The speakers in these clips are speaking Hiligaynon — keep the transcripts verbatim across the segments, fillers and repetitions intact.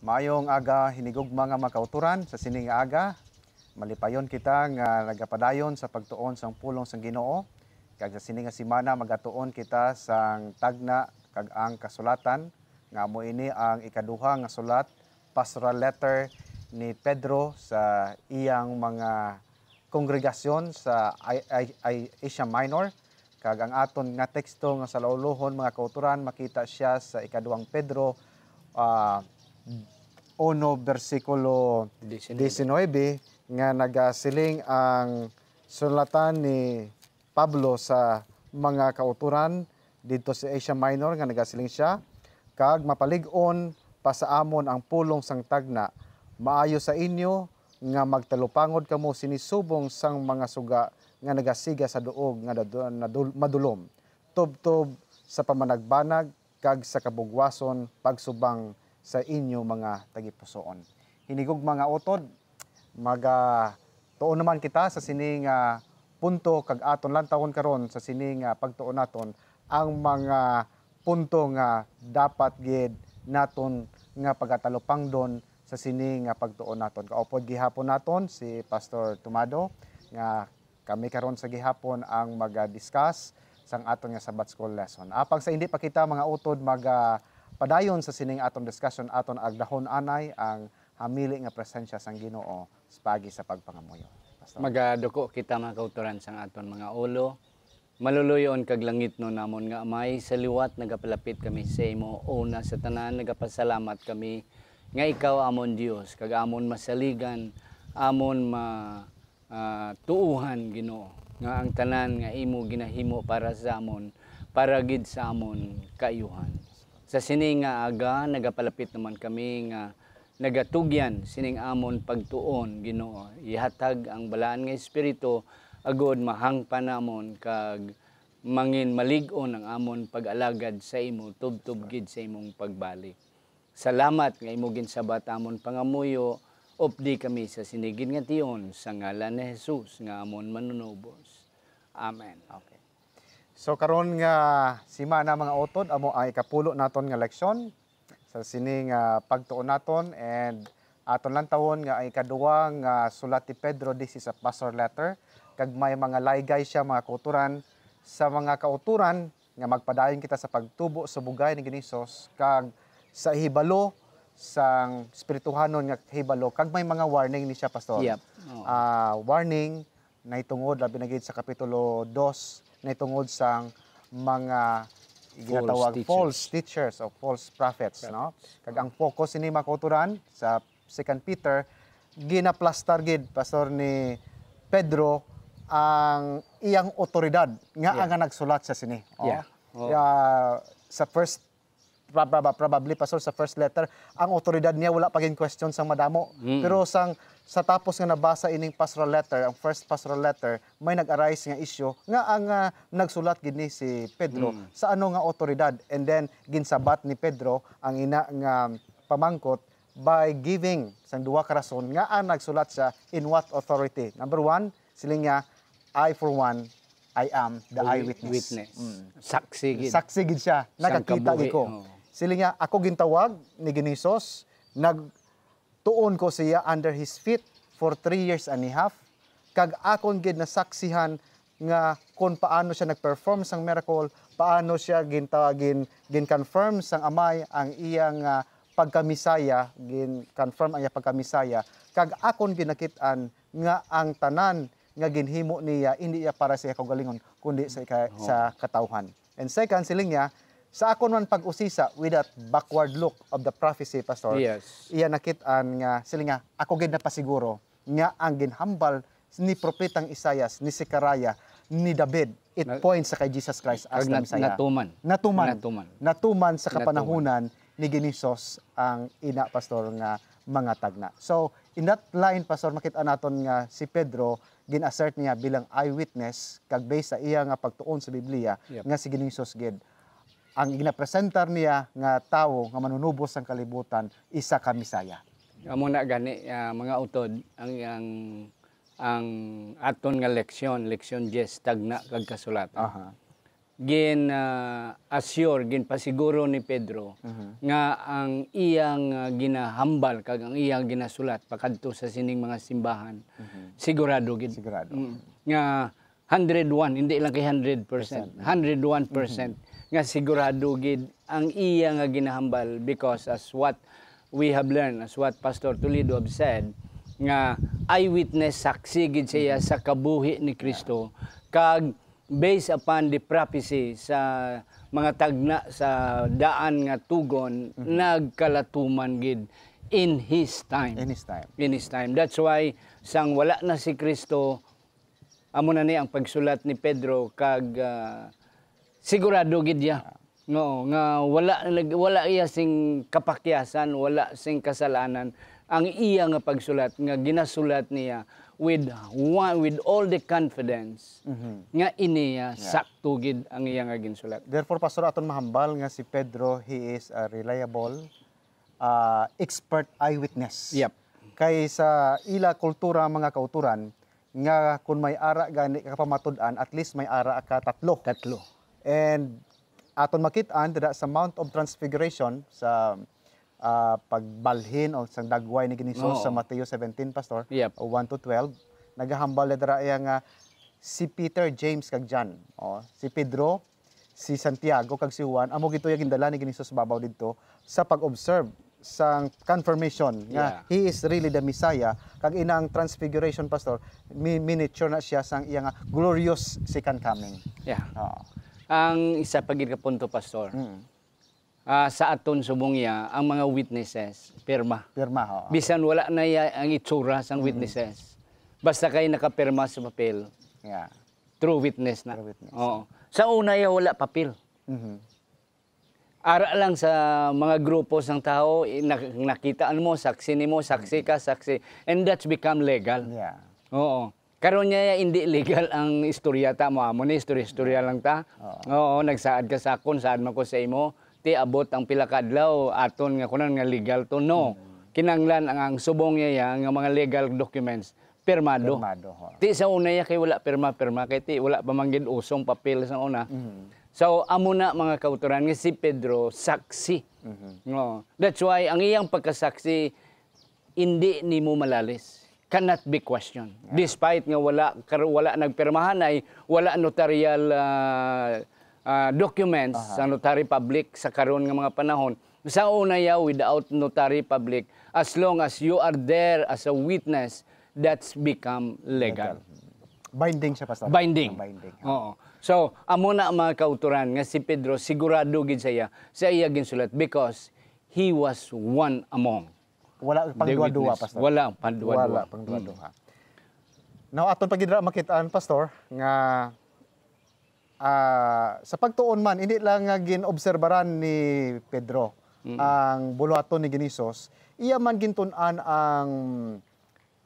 Maayong aga, hinigugma nga mga kauturan. Sa sini nga aga, malipayon kita nga nagapadayon sa pagtuon sang pulong sang Ginoo. Kag sa sini nga semana, magatuon kita sang tagna kag ang kasulatan, nga amo ini ang ikaduha nga sulat, pastoral letter ni Pedro sa iyang mga kongregasyon sa I-, I-, I-, Asia Minor. Kag ang aton nga teksto nga salaulohon, mga kauturan, makita sia sa ikaduhang Pedro, ah, uno, bersikulo Diecinuebe. Diecinuebe, nga nagasiling ang sulatan ni Pablo sa mga kauturan didto sa Asia Minor, nga nagasiling sia, "Kag mapalig-on pa sa amon ang pulong sang tagna. Maayo sa inyo nga magtalupangod kamo sini subong sang mga suga nga nagasiga sa duog nga nadu-, nadul-, madulom, tubtob sa pamanagbanag kag sa kabugwason pagsubang sa inyo mga tagipusoon." Hinigugma nga utod, magatuon naman kita sa sini nga punto, kag aton lantawon karon sa sini nga pagtuon naton ang mga punto nga dapat gid naton nga pagatalupangdon sa sini nga pagtuon naton. Kaupod gihapon naton si Pastor Tomado, nga kami karon sa gihapon ang maga-discuss sang aton nga Sabbath School lesson. Apang sa hindi pa kita, mga utod, maga-, padayon sa sining aton discussion, aton agdahon anay ang hamili nga presensya sang Ginoo sa paagi sa pagpangamuyo. Pastor. Magaduko kita, mga kauturan, sang aton mga ulo. Maluloy-on kag langitnon namon nga Amay, sa liwat nagapalapit kami sa imo. Una sa tanan, nagapasalamat kami nga ikaw amon Dios, kag amon masaligan, amon ma-, ah, tuohan, Ginoo, nga ang tanan nga imo ginahimo para sa amon, para gid sa amon kaayuhan. Sa sini nga aga, nagapalapit naman kami nga nagatugyan sining amon pagtuon, Ginoo. Ihatag ang Balaan nga Espiritu agod mahangpan namon kag manginmalig-on ang amon pag-alagad sa imo tubtob gid sa imong pagbalik. Salamat nga imo ginsabat amon pangamuyo. Updi kami sa sini gid nga tion sa ngalan ni Jesus nga amon Manunubos. Amen. Okay. So, karon nga semana, mga utod, amo ang ikapulo naton nga leksyon sa sini nga pagtuon naton, and aton lantawon nga ang ikaduha nga sulat ni Pedro, this is a pastor letter, kag may mga laygay siya, mga kauturan, sa mga kauturan nga magpadayon kita sa pagtubo sa bugay ni Ginisos kag sa hibalo sang espirituhanon nga hibalo, kag may mga warning ni siya, Pastor. Yep. Oo. Ah, warning nahitungod, labi na gid sa kapitulo dos, nahitungod sang mga False ginatawag teachers. False teachers o false prophets, no? Prophets. Kag ang focus ini, mga kauturan, sa Second Peter, ginaplastar gid, Pastor, ni Pedro ang iyang otoridad nga Yeah. ang nagsulat sa sini. Oh. Yeah. Oh. Yeah, sa first, prob-, prob-, probably, Pastor, sa first letter, ang otoridad niya wala pa gin-question sang madamo. Mm. Pero sang, sa tapos nga nabasa ining pastoral letter, ang first pastoral letter, may nag-arise nga issue nga ang, ah, nagsulat gid ni si Pedro. Mm. Sa ano nga otoridad? And then, ginsabat ni Pedro ang ina nga pamangkot by giving sang duha ka rason nga ang nagsulat siya in what authority. Number one, siling niya, "I for one, I am the A wi-, eyewitness." Witness. Mm. Saksi gid. Saksi gid siya. Sang Nakakita kabuhi, gid ko. Oo. Siling niya, "Ako gintawag ni Ginisos, nagtuon ko siya under his feet for three years and a half, kag akon gid nasaksihan nga kon paano siya nag-perform sang miracle, paano siya ginta-, gin-, gin-confirm sang Amay ang iyang, ah, pagka-Messiah, gin-confirm ang iyang pagka-Messiah, kag akon ginakit-an nga ang tanan nga ginhimo niya indi iya para sa iya kaugalingon, kundi sa ika-, Oo. sa katawhan." And second, siling niya, sa akon man pag-usisa with that backward look of the prophecy, Pastor, Yes. iya nakit-an nga, siling nga, "Ako gid napasiguro nga ang ginhambal ni Propetang Isaias, ni Zechariah, ni David, it Na-, points sa kay Jesus Christ as kag the nat-, Messiah." natuman. Natuman. Natuman. Natuman sa Natuman. kapanahunan ni Ginisos ang ina, Pastor, nga mga tagna. So, in that line, Pastor, makita naton nga si Pedro, gin-assert niya bilang eyewitness, kag based sa iya nga pagtuon sa Biblia, Yep. nga si Ginisos gid ang ginapresentar niya nga tawo nga manunubos sang kalibutan, isa ka Messiah. Amo na gani, ah, mga utod, ang, ang, ang aton nga leksyon, leksyon diyes, tagna kag kasulatan. Aha. gin, ah, assure, ginpasiguro ni Pedro Mhm. nga ang iyang, ah, ginahambal kag ang iyang ginasulat pakadto sa sining mga simbahan, Mhm. sigurado gid. Sigurado. Mm. Nga hundred one, hindi lang kay hundred percent, Percent. hundred one percent Mhm. nga sigurado gid ang iya nga ginahambal, because as what we have learned, as what Pastor Toledo have said, nga eyewitness, saksi gid siya Mhm. sa kabuhi ni Kristo, kag based upon the prophecy sa mga tagna sa daan nga tugon, Mhm. nagkalatuman gid in his time. In his time. In his time. That's why, sang wala na si Kristo, amo na ni ang pagsulat ni Pedro, kag, ah, sigurado gid niya. Ah. No, nga wala nag-, wala iya sing kapakyasan, wala sing kasalanan ang iya nga pagsulat, nga ginasulat niya with one, with all the confidence Mhm. nga ini, ah, Yeah. sakto gid ang iya nga ginsulat. Therefore, Pastor, aton mahambal nga si Pedro, he is a reliable, ah, expert eyewitness. Yep. Kay sa ila kultura, mga kauturan, nga kung may ara gani ka pamatud-an, at least may ara ka tatlo. Tatlo. And aton makit-an dira sa Mount of Transfiguration, sa, ah, pagbalhin o sang dagway ni Ginisus Oo. sa Mateo seventeen, Pastor, Yep. one to twelve, nagahambal na dira iya nga si Peter, James, kag John. O, si Pedro, si Santiago, kag si Juan, amo gid to yung gindala ni Ginisus sa babaw didto sa pag-observe sang confirmation nga Yeah. he is really the Messiah, kag inang transfiguration, Pastor, mi-, miniature na siya sang iya nga glorious second coming. Yeah. Oo. Ang isa pa gid ka punto, Pastor, Mm. ah, sa aton subong iya, ang mga witnesses, pirma. Pirma, oo. Bisan wala na iya ang itsura sang Mm. witnesses. Basta kay nakapirma sa papel, Yeah. true witness na. True witness. Oo. Sa una iya, wala papel. Mhm. Ara lang sa mga grupo sang tao, i-, nak-, nakita mo, saksi nimo, saksi ka, saksi. And that's become legal. Yeah. Oo. Karon niya, hindi legal ang istorya ta mo. Amo ni istorya-istorya lang ta. Oo. Oo, nagsaad ka sa akon, saad man ko sa imo. Ti abot ang pila ka adlaw, aton nga kunan nga legal to. No. Mm. Kinahanglan ang, ang subong niya, ya, nga mga legal documents, pirmado. Pirmado, ho. Ti sa una ya kay wala pirma-pirma, kay ti wala pa man gid usong papel sa una. Mhm. So, amo na, mga kauturan, nga si Pedro saksi. Mhm. No. That's why ang iyang pagkasaksi hindi nimo malalis, cannot be questioned. Yeah. Despite nga wala kar-, wala nagpirmahan, ay wala notarial, ah, ah, documents Aha. sa notary public sa karon nga mga panahon. Sa una ya, without notary public, as long as you are there as a witness, that's become legal. Legal. Binding siya, Pastor. Binding. Binding. Oo. So, amo na, mga kauturan, nga si Pedro, sigurado gid siya sa iya ginsulat because he was one among Wala the pang duwa-duwa, witness. Pastor. Wala pang duwa-duwa. Wala pang Mm. duwa-duwa. Now, aton pa gid ra makit-an, Pastor, nga, ah, sa pagtuon man, hindi lang nga gin-obserbaran ni Pedro Mm. ang buluhaton ni Ginisus, iya man gintun-an ang,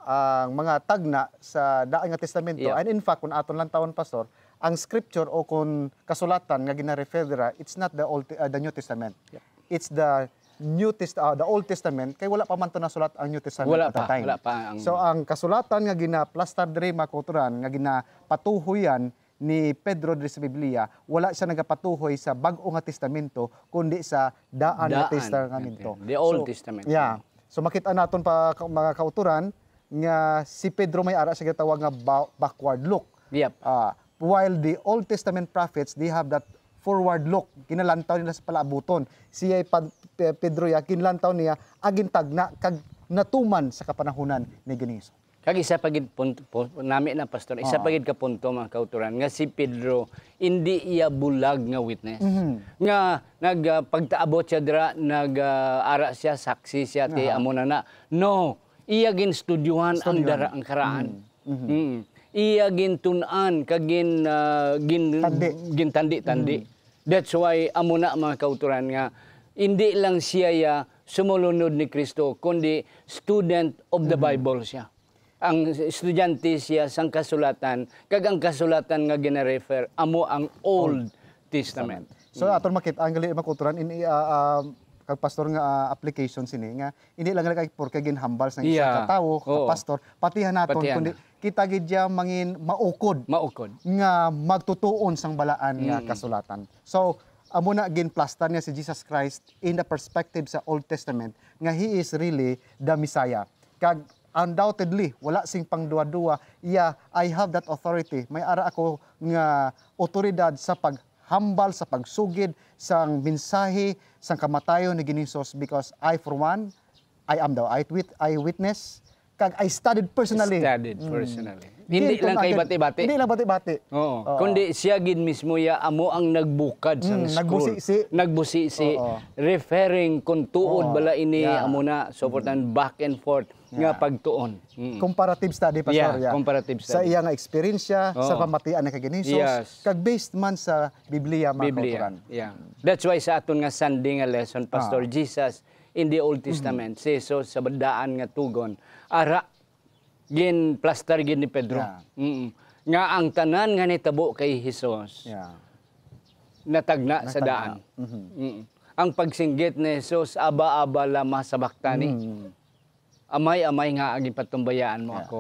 ang mga tagna sa Daan nga Testamento. Yeah. And in fact, kung aton lantawon, Pastor, ang scripture o kung kasulatan nga gina-refer dira, it's not the Old, uh, the New Testament. Yeah. It's the New Test-, uh, the Old Testament, kay wala pa man to nasulat ang New Testament Wala at that pa, time. wala pa ang So, ang kasulatan nga ginaplastar diri, mga kauturan, nga ginapatuhoyan ni Pedro diri sa Biblia, wala siya nagapatuhoy sa Bag-o nga Testamento, kundi sa Daan nga Daan. Testamento. The Old So, Testament. yeah. So, makita naton pa, ka-, mga kauturan, nga si Pedro may ara siya gitawag nga ba-, backward look. Yep. Ah, while the Old Testament prophets, they have that forward look. Kinalantaw nila sa palaabuton. Siya, Pad-, Pe-, Pedro, ya, kinlantaw niya, agin tagna, kag natuman sa kapanahunan ni Giniso. Kag isa pa gid punto, po, nami na, Pastor, isa Oo. pa gid ka punto, mga kauturan, nga si Pedro, hindi iya bulag nga witness. Mhm. Nga nag, ah, pagtaabot siya dira, nag, ah, ara siya, saksi siya, ti Aha. amo na na. No, iya ginstudyuhan ang Studyuhan. dara, ang karaan. Mm. Mhm. Mm. Iya gintun-an, kag gin, ah, gin-, Tandi. gintandi-tandi. Mm. That's why, amo na, mga kauturan, nga hindi lang siya ya sumulunod ni Kristo, kundi student of the Mhm. Bible siya. Ang estudyante siya sang kasulatan, kag ang kasulatan nga gina-refer amo ang Old Old Testament. Testament. So, Mm. aton makita ang gali, mga kauturan, in, ah, ah, Pastor, nga, ah, application sini nga hindi lang kay porke ginhambal sa isang Yeah. ka tawo, ka Oo. pastor, patihan naton, Patihan. kundi kita gid ya mangin maukod Maukod. nga magtutuon sang balaan nga Mm. kasulatan. So, amo na ginplastar niya si Jesus Christ in the perspective sa Old Testament nga he is really the Messiah. Kag undoubtedly, wala sing pangduwa-duwa, "Yeah, I have that authority. May ara ako nga otoridad sa paghambal, sa pagsugid sang mensahe sang kamatayon ni Ginoong Hesus, because I, for one, I am the eyewit-, eyewitness, kag I studied personally." Studied Mm. personally. Hindi Diin lang kay tong akin, bati-bati. hindi lang bati-bati. Oo. Oo. Kundi siya gid mismo ya amo ang nagbukad sa Mm, scroll. nagbusisi. Nagbusisi. Oo. Referring kung tuod Oo. bala ini, Yeah. amo na, so forth Mm. and back and forth nga Yeah. pagtuon. Mm. Comparative study, Pastor, Yeah, yeah. comparative Sa study. iya nga eksperyensya, sa Oo. pamatian ni kay Ginoong Hesus, Yes. kag based man sa Biblia, mga Biblia. kautoran. Yeah. That's why sa aton nga Sunday nga lesson, Pastor, Ah. Jesus in the Old Mhm. Testament, si Jesus sa daan nga tugon, ara, ginplastar gid ni Pedro. Yeah. Mm. Nga ang tanan nga nitabo kay Jesus Yeah. natagna sa Natagna. daan. Mhm. Mm. Ang pagsinggit ni Jesus, "Aba, Aba, lama sabachthani?" Mm. "Amay, Amay, ngaa ginpatumbayaan mo Yeah. ako?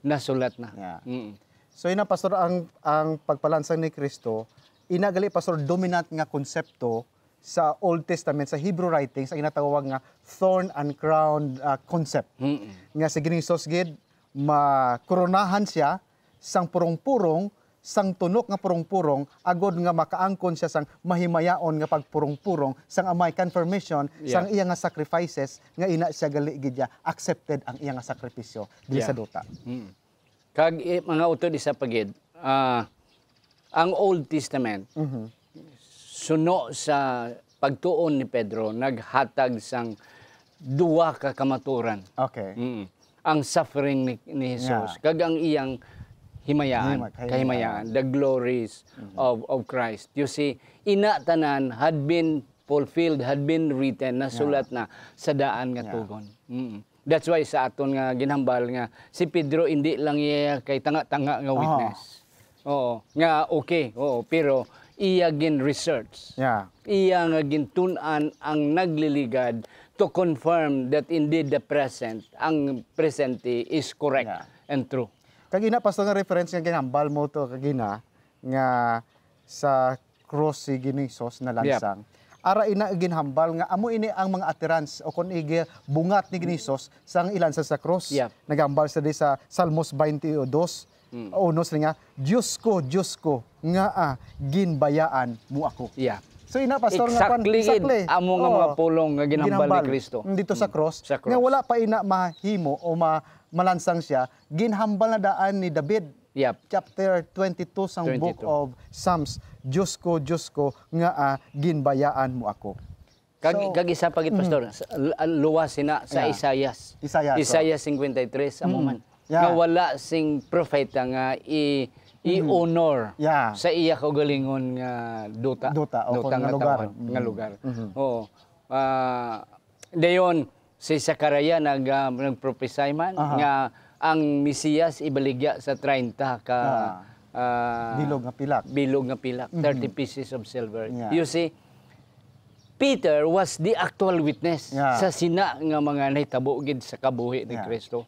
Nasulat na." Yeah. Mm. So, ina, Pastor, ang, ang pagpalansang ni Cristo, ina gali, Pastor, dominant nga konsepto sa Old Testament, sa Hebrew writings, ang ginatawag nga thorn and crown, ah, concept. Mm-mm. Nga si Ginoong Hesus gid, makoronahan siya sang purong-purong, sang tunok nga purong-purong, agod nga makaangkon siya sang mahimayaon nga pagpurong-purong, sang amay confirmation, Yeah. sang iya nga sacrifices, nga ina siya gali gid ya, accepted ang iya nga sakripisyo diri Yeah. sa duta. Mm. Kag, eh, mga utod, isa pa gid, ah, ang Old Testament, Mhm. suno sa pagtuon ni Pedro, naghatag sang duha ka kamatuoran. Okay. Mm. Ang suffering ni, ni Jesus, Yeah. kag ang iyang himayaan, Hima-, kahimayaan. kahimayaan, the glories Mhm. of, of Christ. You see, ina tanan had been fulfilled, had been written, nasulat Yeah. na sa daan nga Yeah. tugon. Mm. That's why sa aton nga ginhambal nga si Pedro, hindi lang iya kay tanga-tanga nga Oo. witness. Oo, nga okay, oo, pero iya gin-research. Yeah. Iya nga gintun-an ang nagliligad to confirm that indeed the present, ang presente is correct Yeah. and true. Kag ina, Pastor, nga reference nga ginhambal mo to kagina, nga sa krus si Ginoong Hesus nalansang. Yep. Ara ina ginhambal nga amo ini ang mga utterance o kon igi bungat ni Ginoong Hesus sang ilansa sa krus. Yep. Naghambal siya di sa Salmos twenty-two, Mm. uno, siya nga, "Dios ko, Dios ko, ngaa ginbayaan mo ako?" Yeah. So, ina, Pastor, nga kwan, Exactly gid exactly. amo nga Oo. mga pulong nga ginhambal ni Ginhambal. Cristo. Dito sa Mm. krus, Sa nga krus. wala pa ina mahimo o ma-, malansang siya, ginhambal na daan ni David. Yep. Chapter twenty-two sang Book Twenty-two. of Psalms, "Dios ko, Dios ko, ngaa ginbayaan mo ako?" Kag, So, kag isa pa gid, mm. Pastor, sa, l-, luwas sina sa Yeah. Isaias. Isaias, so. Isaias fifty-three, amo Mm. man. Yeah. Nga wala sing propeta nga i-, Mm. i-honor Yeah. sa iya kaugalingon nga duta. Duta, o Duta kung nga nga lugar. tawhan, nga Mm. lugar. Mhm. Oo. Ah, dayon, si Zechariah nag-, ah, nagpropesy man Aha. nga ang Mesiyas ibaligya sa treinta ka, Ah. ah, Bilog nga pilak. bilog nga pilak, Mhm. thirty pieces of silver. Yeah. You see, Peter was the actual witness Yeah. sa sina nga mga nahitabo gid sa kabuhi ni Yeah. Kristo.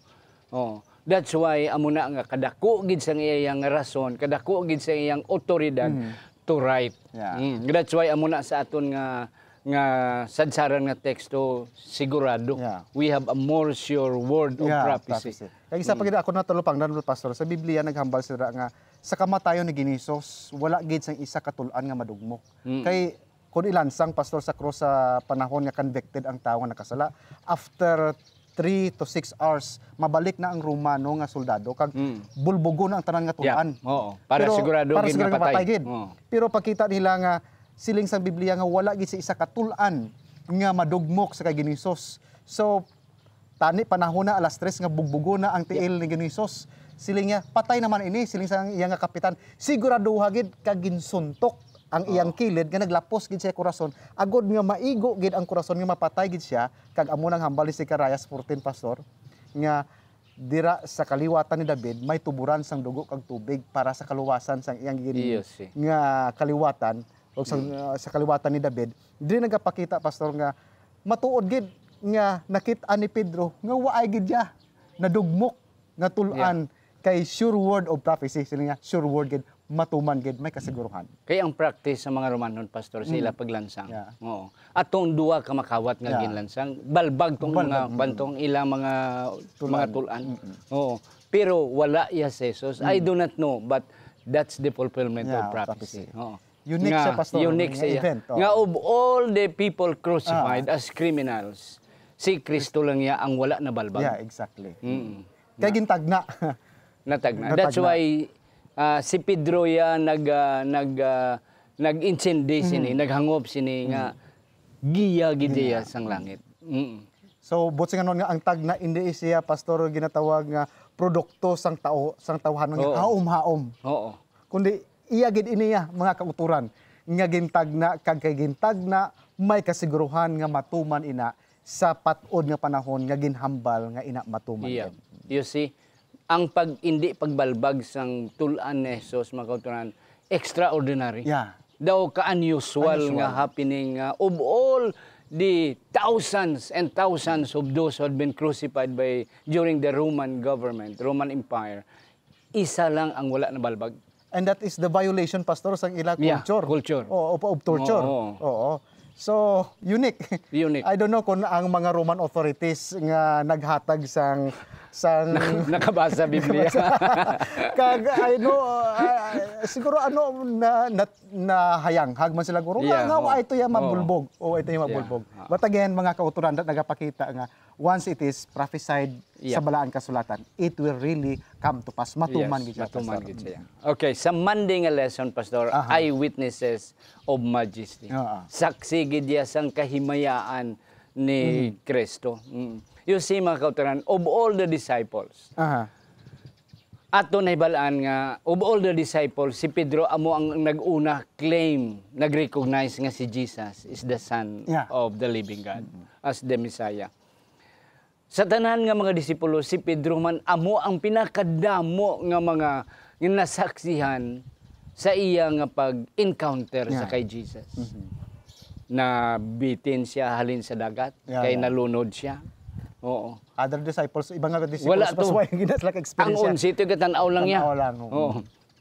Oh, that's why amo na nga kadako gid sa iyang rason, kadako gid sa iyang otoridad Mm. to write. Yeah. Mm, that's why amo na sa aton nga, nga sadsaran nga teksto, sigurado. Yeah. We have a more sure word of Yeah, prophecy. prophecy. Kag isa pa Mm. gid ako natalupangdan, Pastor, sa Biblia naghambal sila nga sa kamatayon ni Ginoong Hesus, wala gid sang isa ka tul-an nga madugmok. Mm. Kay kun ilansang, Pastor, sa krus sa panahon nga convicted ang tawo nga nakasala, after three to six hours, mabalik na ang Romano nga soldado kag Mm. bulbugon na ang tanan nga Yeah. tul-an. Oo. Para Pero sigurado para gid nga sigurado nga patay. patay gid. Oo. Pero pakita nila nga siling sang Biblia nga wala gid sa isa ka tul-an nga madugmok sa kay Ginoong Hesus. So, tani panahon na alas tres nga bugbugon na ang tiil ni Ginoong Hesus. Siling niya, "Patay naman ini," siling sa iya nga kapitan. Siguraduha gid kag ginsuntok ang iyang Oo. kilid nga naglapos gid sa iya korason, agod nga maigo gid ang korason nga mapatay gid siya, kag amo nang hambal ni Zechariah fourteen, Pastor, nga dira sa kaliwatan ni David may tuboran sang dugo kag tubig para sa kaluwasan sang iyang gin-, Iyo, si. nga kaliwatan, o sa, Mm. uh, sa kaliwatan ni David. Diri nagapakita, Pastor, nga Matuod gid nga nakit-an ni Pedro nga waay gid siya nadugmok nga tul-an kay sure word of prophecy. Sila nga, sure word gid, matuman gid, may kasiguruhan. Kay ang practice sa mga Romanon, Pastor, sa ila paglansang. Yeah. Oo. Atong duwa ka makawat nga ginlansang, balbag tong mga, balbag, mm, bantong ila mga, mga tulan. Oo. Pero wala ya si Jesus. I do not know, but that's the fulfillment of prophecy. Yeah, prophecy. Oo. Unique siya, Pastor, unique siya, event, oo. Nga of all the people crucified as criminals, si Cristo lang ya ang wala nabalbag. Yeah, exactly. Mm. Kay gintagna. Natagna. Natagna. That's why, ah, si Pedro ya nag, ah, nag, ah, nag-intindi sini, naghangop sini nga giya gid iya sang langit. Mm. So, buot silingon nga ang tagna, indi siya, Pastor, ginatawag nga produkto sang tao, sang tawhanon nga haom-haom. Oo. Kundi iya gid ini, ah, mga kautoran, nga gintagna, kag kay gintagna, may kasiguruhan nga matuman ina sa pat-od nga panahon nga ginhambal nga ina matuman gid. You see, ang pag, indi pagbalbag sang tul-an ni Jesus, mga kautoran, extraordinary. Yeah. Daw ka-unusual nga happening, nga of all the thousands and thousands of those who had been crucified by, during the Roman government, Roman Empire, isa lang ang wala nabalbag. And that is the violation, Pastor, sang ila culture. Yeah, culture. Oo, of, of torture. Oo. Oo. So, unique. Unique. I don't know kung ang mga Roman authorities nga naghatag sang, sang Nak-, nakabasa Biblia. Kag, I know, uh, siguro ano, na, na, nahayanghag man sila, guro, nga, nga, oo, ay to ya mabulbog. Oo, ay to ya mabulbog. Yeah. But again, mga kautoran, na nagapakita nga once it is prophesied sa Balaan Kasulatan, it will really come to pass. Matuman gid siya, Pastor. Yes, matuman gid siya. Okay, sa Monday nga lesson, Pastor, eyewitnesses of majesty. Saksi gid iya sang kahimayaan ni Kristo. Mm. You see, mga kautoran, of all the disciples, ato nahibal-an nga, of all the disciples, si Pedro amo ang nag-una claim, nag-recognize nga si Jesus is the Son of the living God, as the Messiah. Sa tanan nga mga disipulo, si Pedro man amo ang pinakadamo nga mga, nga nasaksihan sa iya nga pag-encounter sa kay Jesus. Nabitin siya halin sa dagat, kay nalunod siya. Oo. Other disciples, iba nga disciples, wala to. Mas wala gid sila ka-experience. Ang onse to, gatan-aw lang niya. Tan-aw lang, oo. Oo.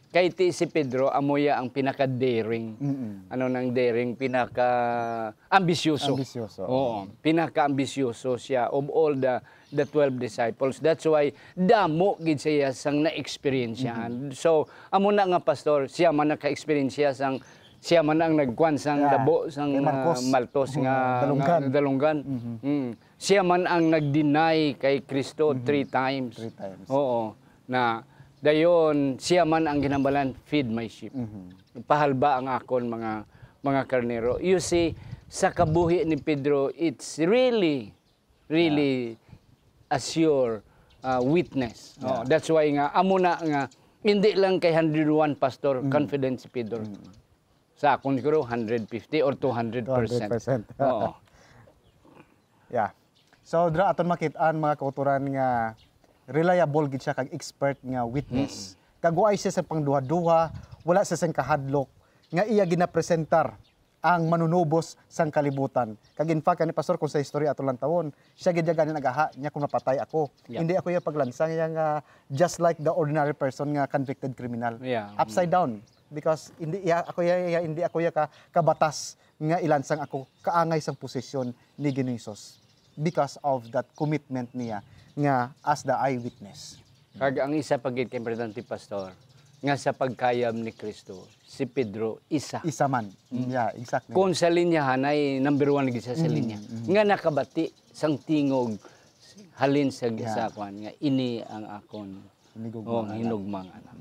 Kay ti si Pedro, amo ya ang pinaka-daring. Mm-mm. Ano nang daring? Pinaka-ambisyoso. Ambisyoso. Oo, pinaka-ambisyoso siya of all the, the twelve disciples. That's why damo gid siya sang na-experiencehan. Mm-hmm. So, amo na nga, Pastor, siya man naka-experience siya sang, siya man ang nagkuan sang dabo sang, ah, maltos nga, nga dalunggan. Mm-hmm. Mm. Siya man ang nag-deny kay Kristo three times. Three times. Oo. Na dayon, siya man ang ginhambalan, "Feed my sheep." Mhm. "Pahalba ang akon mga, mga karnero." You see, sa kabuhi ni Pedro, it's really, really a sure, uh, witness. Oh, yeah. That's why nga, amo na nga, hindi lang kay hundred one, Pastor, confident si Pedro. Mm. Sa akon siguro, hundred fifty or two hundred percent. Two hundred percent. Oo. Yeah. So, dira aton makit-an, mga kautoran, nga reliable gid siya kag expert nga witness. Mm. Kag waay siya sa pangduha-duha, wala siya sing kahadlok nga iya ginapresentar ang manunubos sang kalibutan. Kag in fact, kani, Pastor, kung sa history ato lang tawon, siya gid ya gani nagaha niya, "Kung mapatay ako, hindi ako ya paglansang yang, ah, just like the ordinary person nga convicted criminal." Yeah. Upside down. Because hindi ya ako ya, ya, hindi ako ya ka, kabatas nga ilansang ako kaangay sang posisyon ni Ginoong Hesus because of that commitment niya nga as the eyewitness. Kag ang isa pa gid ka importante, Pastor, nga sa pagkayam ni Kristo, si Pedro isa. Isa man. Mm. Yeah, exactly. Kung sa linyahan ay number one gid siya sa linya. Mm, mm. Nga nakabati sang tingog halin sa, sa kwan, nga ini ang akon. Hinigugmang anak. Hinugmang anak.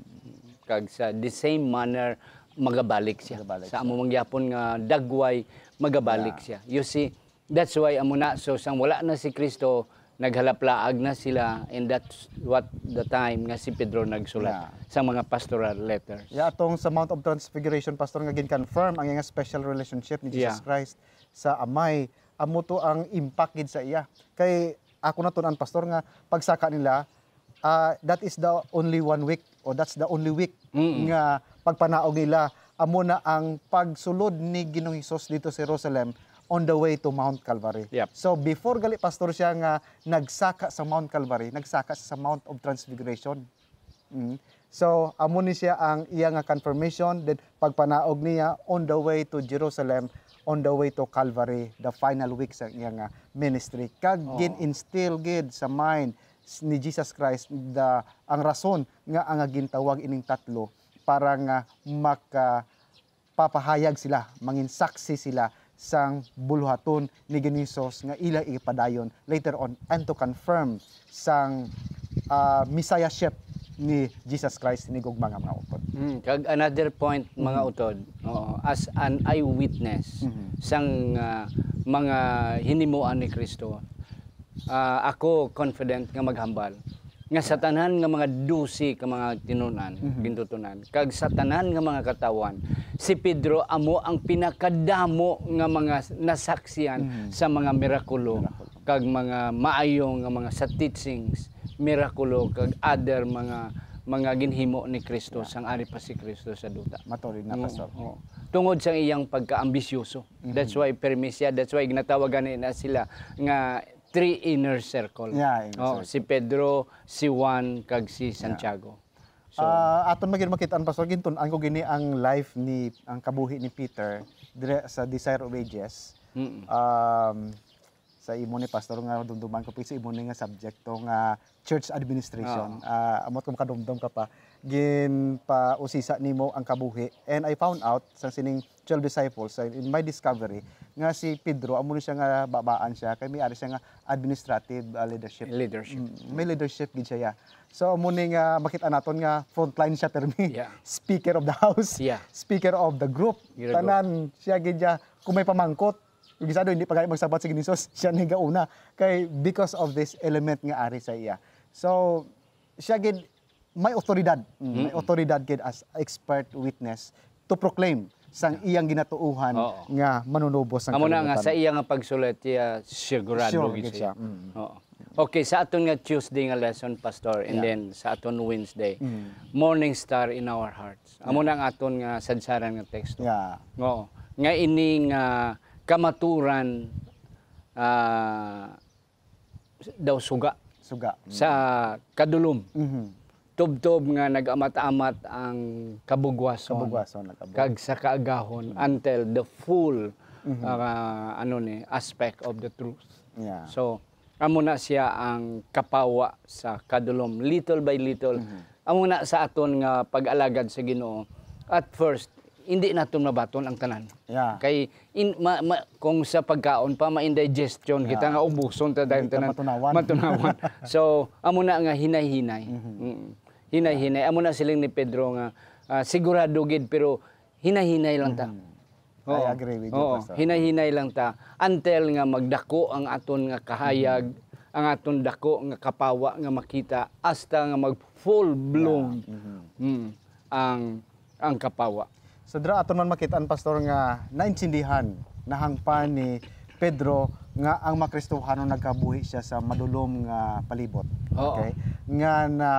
Kag sa the same manner, magabalik siya. Magabalik siya. Sa amo man gyapon nga dagway, magabalik siya. You see, that's why amo na, so sang wala na si Kristo, naghalaplaag na sila, and that's what the time nga si Pedro nagsulat sa mga pastoral letters. Yeah, atong sa Mount of Transfiguration, Pastor, nga gin-confirm ang iyang special relationship ni Jesus Christ sa Amay. Amo to ang impact gid sa iya. Kay ako natun-an, Pastor, nga pagsaka nila, ah, that is the only one week, o that's the only week nga pagpanaog nila, amo na ang pagsulod ni Ginoong Hesus dito sa Jerusalem on the way to Mount Calvary. Yep. So, before gali, Pastor, siya nga nagsaka sa Mount Calvary, nagsaka siya sa Mount of Transfiguration. Mm. So, amo ni siya ang iya nga confirmation, then pagpanaog niya on the way to Jerusalem, on the way to Calvary, the final week sa iya nga ministry. Kag Oh. gin-instill gid sa mind s-, ni Jesus Christ the, ang rason nga ang gintawag ining tatlo para nga maka-, papahayag sila, mangin saksi sila sang buluhaton ni Ginoong Hesus nga ila ipadayon later on and to confirm sang, ah, messiahship ni Jesus Christ ni gugma nga mga utod. Mm, kag another point, mga Mhm. utod, oo, as an eyewitness Mhm. sang, ah, mga hinimuan ni Kristo, ah, ako confident nga maghambal nga sa tanan nga mga dose ka mga tinunan, Mhm. gintutunan, kag sa tanan nga mga katawhan, si Pedro amo ang pinakadamo nga mga nasaksihan Mhm. sa mga mirakulo Mirakulo. kag mga maayo nga mga sa teachings, mirakulo, kag other mga, mga ginhimo ni Kristo Yeah. sang ari pa si Kristo sa duta. Matuod na, Oo, Pastor. oo. Tungod sa iyang pagkaambisyoso. Mhm. That's why permi siya, that's why ginatawagan na sila nga three inner circle. Yeah, inner Oh, circle. si Pedro, si Juan, kag si Yeah. Santiago. So, Ah, aton magin makit-an, Pastor, gintun-an ko gini ang life ni, ang kabuhi ni Peter dire sa Desire of Ages. Mm-mm. Um, sa imo ni, Pastor, nga dumduman ko, sa imo ni nga subject to nga church administration. Oo. Ah, amot ko makadumdom ka pa. Ginpausisa nimo ang kabuhi. And I found out sa sining twelve disciples, uh, in my discovery, nga si Pedro, amo ni siya nga babaan siya, kay may ari siya nga administrative, uh, leadership. Leadership. Mm, may leadership gid siya, yeah. So, amo ni nga makita naton nga frontline siya, permi. Yeah. Speaker of the house, Yeah. speaker of the group. Gid, Tanan siya gid siya, kung may pamangkot, bisado hindi pa gani magsabat si Ginoong Hesus, siya ni gauna. Kay because of this element nga ari sa iya. So, siya gid may otoridad. Mm, may Mm-mm. otoridad gid as expert witness to proclaim sang Yeah. iyang ginatuohan Oo. nga manunubos sang Amo na nga, kalibutan. sa iya nga pagsulat, iya sigurado Sure gid gid siya. siya. Mm. Oo. Okay, sa aton nga Tuesday nga lesson, Pastor, and Yeah. then sa aton Wednesday, Mm. Morning Star in Our Hearts. Amo Yeah. na ang aton nga sadsaran nga teksto. Yeah. Oo. Nga ini nga kamaturan, ah, daw suga Suga. Mm. sa kadulom. Mhm. Tubtob nga nag-amat-amat ang kabugwason Kabugwason, nag-abot. kag sa kaagahon Mm. until the full, Mhm. ah, ano ni, aspect of the truth. Yeah. So, amo na siya ang kapawa sa kadulom, little by little. Mhm. Amo na sa aton nga pag-alagad sa Ginoo. At first, hindi naton mabaton ang tanan. Yeah. Kay in, ma, ma, kung sa pagkaon pa, ma-indigestion kita Yeah. nga ubuson ta dayon Hindi ta tanan matunawan. matunawan. So, amo na nga hinay-hinay. Mhm. Mm. Hinay-hinay. Amo na siling ni Pedro nga, ah, sigurado gid, pero hinay-hinay lang ta. Mhm. I Oo. agree with you, Oo. Pastor. Hinay-hinay lang ta until nga magdako ang aton nga kahayag, Mhm. ang aton dako nga kapawa nga makita, hasta nga mag full bloom. Yeah. Mhm. Mm. Ang ang kapawa. So, dira aton man makit-an, Pastor, nga naintindihan, nahangpan ni Pedro nga ang mga Kristohanon nagkabuhi siya sa madulom nga palibot. Oo. Okay? Nga na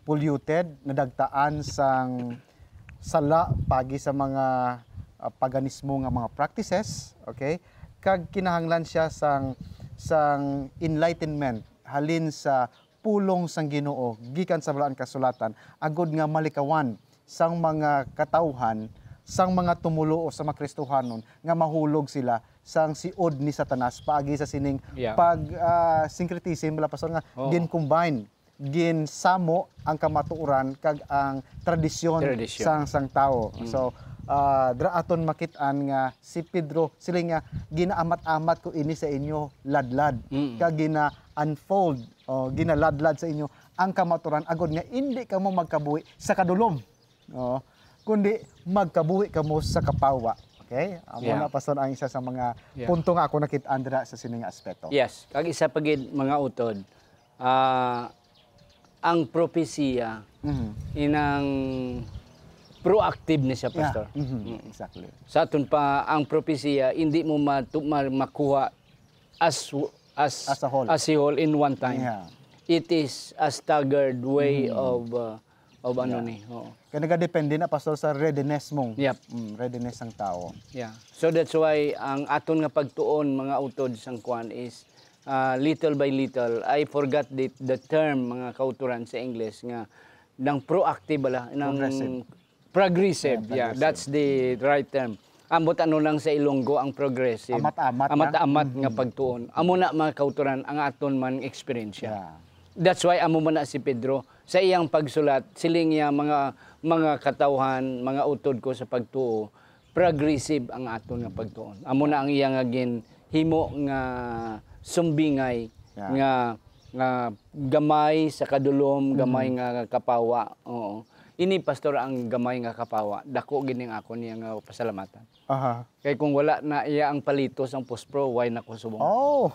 polluted, nadagtaan sang sala pagi sa mga, ah, paganismo nga mga practices, okay? Kag kinahanglan siya sang, sang enlightenment halin sa pulong sang Ginoo gikan sa Balaan Kasulatan, agod nga malikawan sang mga katawhan, sang mga tumoluo, sa mga Kristohanon, nga mahulog sila sang siod ni Satanas paagi sa sining Yeah. pag, ah, syncretism, bala, Pastor, nga Oo. gin-combine, ginsamo ang kamatuoran kag ang tradisyon Tradisyon. sang, sang tawo. Mm. So, ah, dira aton makit-an nga si Pedro, siling nga, "Ginaamat-amat ko ini sa inyo ladlad, Mm. kag gina-unfold, o ginaladlad sa inyo ang kamatuoran, agod nga indi kamo magkabuhi sa kadulom, o, kundi magkabuhi kamo sa kapawa." Okay? Amo Yeah. na, Pastor, ang isa sa mga Yeah. punto nga ako nakit-an dira sa sining aspeto. Yes. Kag isa pa gid, mga utod, ah, ang propesiya Mhm. inang proactive ni siya, Yeah. Pastor. Mhm. Mm. Exactly. Sa aton pa, ang propesiya, hindi mo matu-, ma-, makuha as, as, As a whole. as a whole in one time. Yeah. It is a staggered way Mhm. of, uh, O ba, ano Yeah. ni? Oo. Kaya nagadepende na, Pastor, sa readiness mong Yep. mm, readiness ng tao. Yeah. So that's why ang aton nga pagtuon, mga utod sang kwan, is, ah, little by little. I forgot the, the term, mga kauturan, sa English, nga nang proactive bala, nang Progressive. progressive. Yeah, Yeah, progressive. That's the right term. Ambot ano lang sa Ilonggo ang progressive. Amat-amat lang. Amat-amat nga Mhm. pagtuon. Amo na, mga kauturan, ang aton man eksperyensya. Yeah. That's why amo man na si Pedro, sa iyang pagsulat, siling niya, "Mga, mga katawhan, mga utod ko sa pagtuo, progressive ang aton nga pagtuon." Amo na ang iya nga ginhimo nga sumbingay Yeah. nga, nga gamay sa kadulom, gamay Mm. nga kapawa. Oo. Ini, Pastor, ang gamay nga kapawa. Dako gid ning akon niya nga pasalamatan. Aha. Kay kung wala na iya ang palitos, ang puspro, why na ko subong? Oh!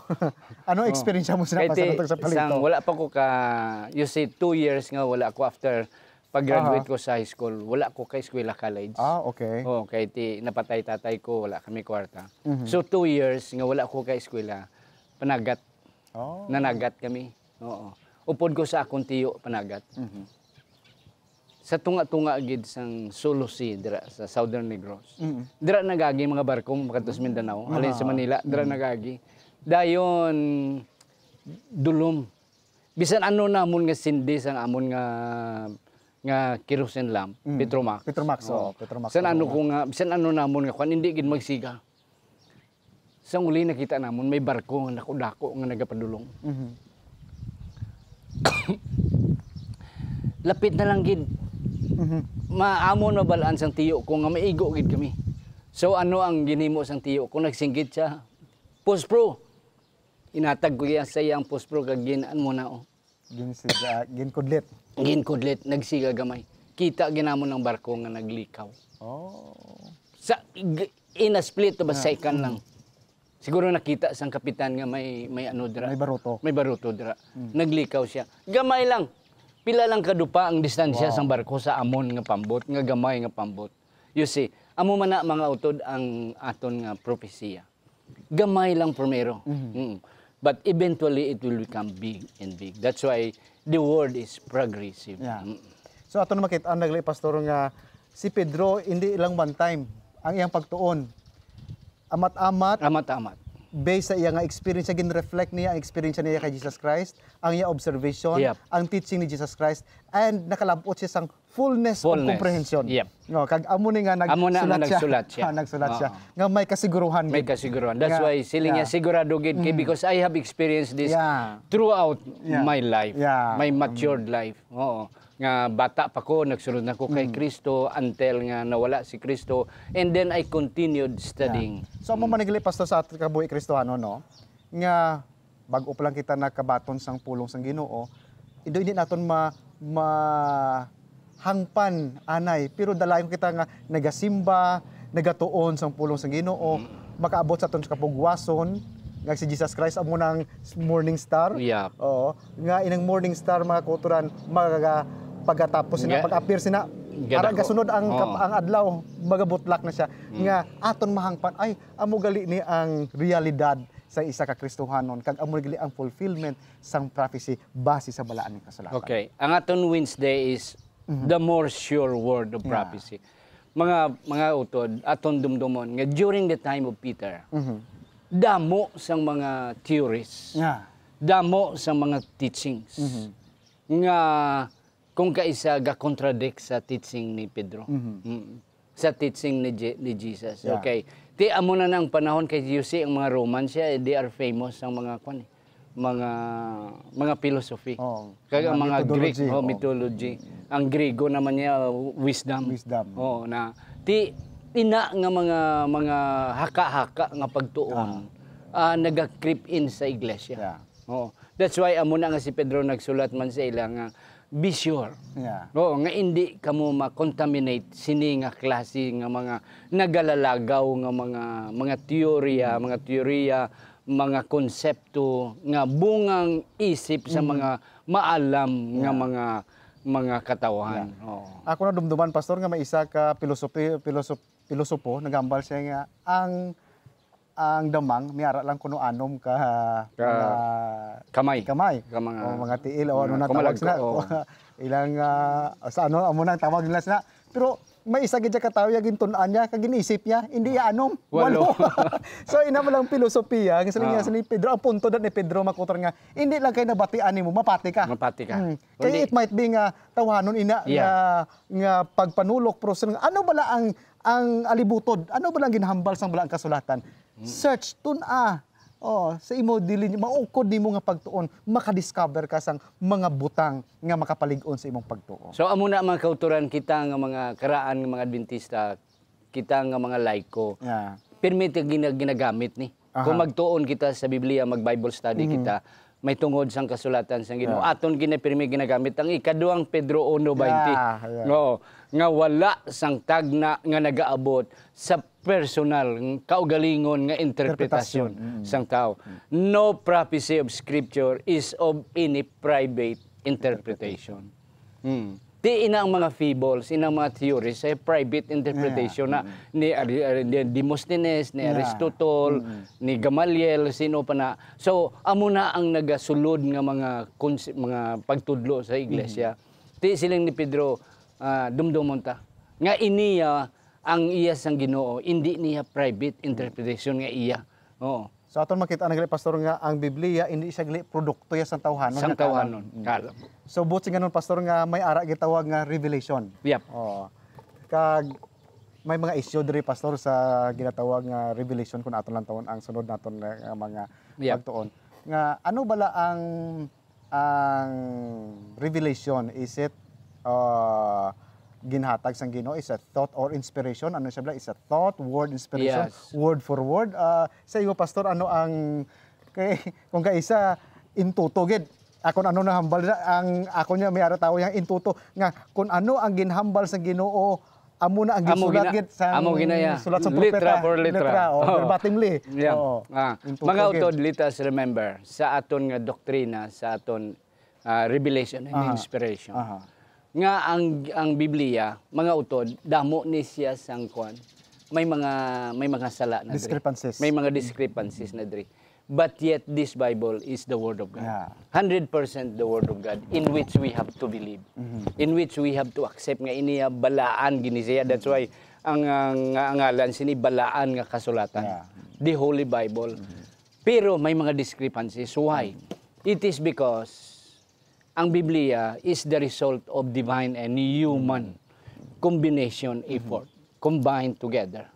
Ano Oh. experience mo sila Kay ti, pasal sa palito? sang wala pa ko ka, you see, two years nga wala ko after pag-graduate Aha. ko sa high school, wala ko ka eskwela, college. Ah, okay. Oh, kay ti napatay tatay ko, wala kami kwarta. Mhm. So, two years nga wala ko ka eskwela, panagat. Oh. Nanagat kami. Oo. Upod ko sa akong tiyo, panagat. Mhm. Sa tunga-tunga gid sang Sulu Sea, dira sa Southern Negros. Mm. Dira nagagi mga barko makadto sa Mindanao, halin sa Ah. Manila, dira Mm. nagagi. Dayon, dulom. Bisan ano namon nga sindi sang amon nga, nga kerosene lamp, Mm. Petromax. Petromax, Oo. oo, Petromax Bisan ang ano mga ko nga, bisan ano namon nga kwan, hindi gid magsiga. Sang uli nakita namon, may barko nga dako-dako nga nagapadulong. Mhm. Lapit na lang gid. Mhm. Maamon mabalaan sang tiyo ko nga maigo gid kami. So, ano ang ginhimo sang tiyo ko? Nagsinggit siya. Puspro. Inatag ko iya sa iyang puspro kag gin-, ano mo na, oh. Ginsiga, ginkudlit. Ginkudlit, nagsiga gamay. Kita ginamon ang barko nga naglikaw. Oh. Sa, g-, in a split of a Ah, second mm. lang. Siguro nakita sang kapitan nga may, may ano dira. May baruto. May baruto dira. Mm. Naglikaw siya. Gamay lang. Pila lang kadupa ang distansya Wow. sang barko sa amon nga pambot, nga gamay nga pambot. You see, amo man na, mga utod, ang aton nga propesiya. Gamay lang primero. Mhm. Mm. But eventually, it will become big and big. That's why the word is progressive. Yeah. Mm. So, ato na makita, ang nagli, Pastor, nga si Pedro, hindi lang one time ang iyang pagtuon. Amat-amat, Amat-amat. based sa iya nga experience, siya gin-reflect niya ang experience niya kay Jesus Christ, ang iya observation, Yep. ang teaching ni Jesus Christ, and nakalabot siya sang fullness of Fullness. comprehension. Yep. No, kag amo ni nga Amo na nga nagsulat siya. nagsulat siya. Ah, nagsulat siya. Oo. Nga may kasiguruhan May gid. kasiguruhan. That's Nga, why siling niya yeah. sigurado gid kay Mm. because I have experienced this Yeah. throughout Yeah. my life, Yeah. my Mm. matured life. Oo. Nga bata pa ko, nagsunod na ko kay Mm. Kristo until nga nawala si Kristo. And then I continued studying. Yeah. So, amo Mm. man nagli, Pastor, sa aton kabuhi Kristohanon, no? Nga bag-o pa lang kita nakabaton sang pulong sang Ginoo, indo hindi naton ma-, mahangpan anay, pero dalayon kita nga nagasimba, nagatuon sang pulong sang Ginoo, Mm. makaabot sa aton sa kapugwason, nga si Jesus Christ amo nang morning star. Yep. Oo, nga inang morning star, mga kauturan, maga-, pagkatapos sina, Ga-, pag-appear sina, gadako. Arang gasunod ang kap-, Oo. ang adlaw, magabutlak na siya. Mm. Nga aton mahangpan, ay, amo gali ni ang realidad sa isa ka Kristohanon, kag amo gali ang fulfillment sang prophecy base sa Balaan nga Kasulatan. Okay. Ang aton Wednesday is Mhm. the more sure word of Yeah. prophecy. Mga, mga utod, aton dumdumon nga during the time of Peter, Mhm. damo sang mga theories, Yeah. damo sang mga teachings Mhm. nga kung kaisa ga-contradict sa teaching ni Pedro. Mhm. Mm. Sa teaching ni Je-, ni Jesus. Yeah. Okay. Ti amo na nang panahon kay you see ang mga Romans siya, they are famous ang mga kwan eh. Mga, mga philosophy. Oo. Kag ang Mga mga Greek, mythology, oh, oo. mythology. Ang Griego naman niya, wisdom. Wisdom. Oo, na ti ina nga mga, mga haka-haka nga pagtuon, Ah. ah, naga-creep in sa iglesia. Yeah. Oo. That's why amo na nga si Pedro nagsulat man sa ila nga, "Be sure." Yeah. Oo, nga indi kamo ma-contaminate sini nga klase nga mga nagalalagaw nga mga, mga teorya, Mm. mga teorya, mga konsepto nga bungang isip sa Mm. mga maalam nga Yeah. mga, mga katawhan. Yeah. Oo. Ako nadumduman, Pastor, nga may isa ka pilosopi-, pilosop-, pilosopo, nagambal siya nga ang Ang damang, may ara lang kuno anom ka, Ka mga kamay. kamay. Ka mga O mga tiil, o ano na tawag Kumalag sila? ko, oo. Ilang, ah, sa ano, amo na ang tawag nila sila. Pero may isa gid siya ka tawo, ya gintun-an niya, kag ginisip niya, hindi ya anom, Walo. walo. So, ina mo lang pilosopiya, ang siling niya Ah. sa ni Pedro, ang punto dat ni Pedro Makutor nga, hindi lang kay nabatian nimo, mapati ka. Mapati ka. Mm. Kay Kundi it might be nga tawhanon ina Yeah. nga, nga pagpanulok, pero siling, ano bala ang, ang alibutod? Ano bala ang ginhambal sang bala ang kasulatan? Mm. Search, tun-a. Oh, sa imo dili maukod nimo nga pagtuon, makadiscover ka sang mga butang nga makapalig-on sa imong pagtuo. So, amo na, mga kautoran, kita nga mga karaan nga mga Adventista, kita nga mga laiko, Yeah. pirmi ta gina-, ginagamit ni. Aha. Kung magtuon kita sa Biblia, mag-Bible study Mhm. kita, may tungod sang kasulatan sang Ginoo. Yeah. Aton gina-, pirmi ginagamit ang ikaduhang Pedro uno baynte. Yeah, yeah. Oo, nga wala sang tagna nga nagaabot sa personal, kaugalingon nga interpretasyon Interpretasyon, mm. sang tawo. Mm. No prophecy of Scripture is of any private interpretation. Mm. Ti ina ang mga fables, ina ang mga theories, sa private interpretation Yeah. na Mm. ni Ari-, Ari-, ni Demosthenes, ni Yeah. Aristotle, Mm. ni Gamaliel, sino pa na. So, amo na ang nagasulod nga mga kuns-, mga pagtudlo sa iglesia. Mm. Ti siling ni Pedro, ah, dumdumon ta. Nga iniya ang iya sang Ginoo, indi niya private interpretation nga iya. Oo. So, aton makita na gali, Pastor, nga ang Biblia, hindi siya gali produkto ya sang tawhanon Sang nga karon. tawhanon, Mm. karon. So, buot silingon, Pastor, nga may ara gitawag nga revelation. Yep. Oo. Kag may mga issue diri, Pastor, sa ginatawag nga revelation, kung aton lang tawon ang sunod naton nga, nga mga Yep. pagtuon. Nga, ano bala ang ang revelation, is it, uh, ginhatag sang Ginoo? Is it thought or inspiration? Ano siya bala? Is it thought, word, inspiration, Yes. word for word? Uh, sa iyo, Pastor, ano ang, kay, kung kaisa, intuto gid. Ako, ano nahambal na, ang ako niya, may ara tawo yang intuto, nga kung ano ang ginhambal sa Ginoo, amo na ang Amo ginsulat gina-, gid sang amo ginaya. sulat sa Letra propeta. for letra. Letra, oh, Oh. verbatimly. Yeah. Oo. Ah, Intuto mga gid. utod, let us remember, sa aton nga doktrina, sa aton, ah, revelation and Aha. inspiration, Aha. nga ang, ang Biblia, mga utod, damo ni siya sang kwan. May mga, may mga sala na diri. Discrepancies. May mga discrepancies na diri. But yet, this Bible is the Word of God. Yeah. Hundred percent the Word of God, in which we have to believe, Mhm. in which we have to accept nga iniya balaan gid ni siya. That's why ang, ang, ang ngalan sini balaan nga kasulatan. Yeah. The Holy Bible. Mhm. Pero may mga discrepancies. Why? Mhm. It is because ang Biblia is the result of divine and human Mhm. combination Mhm. effort, combined together.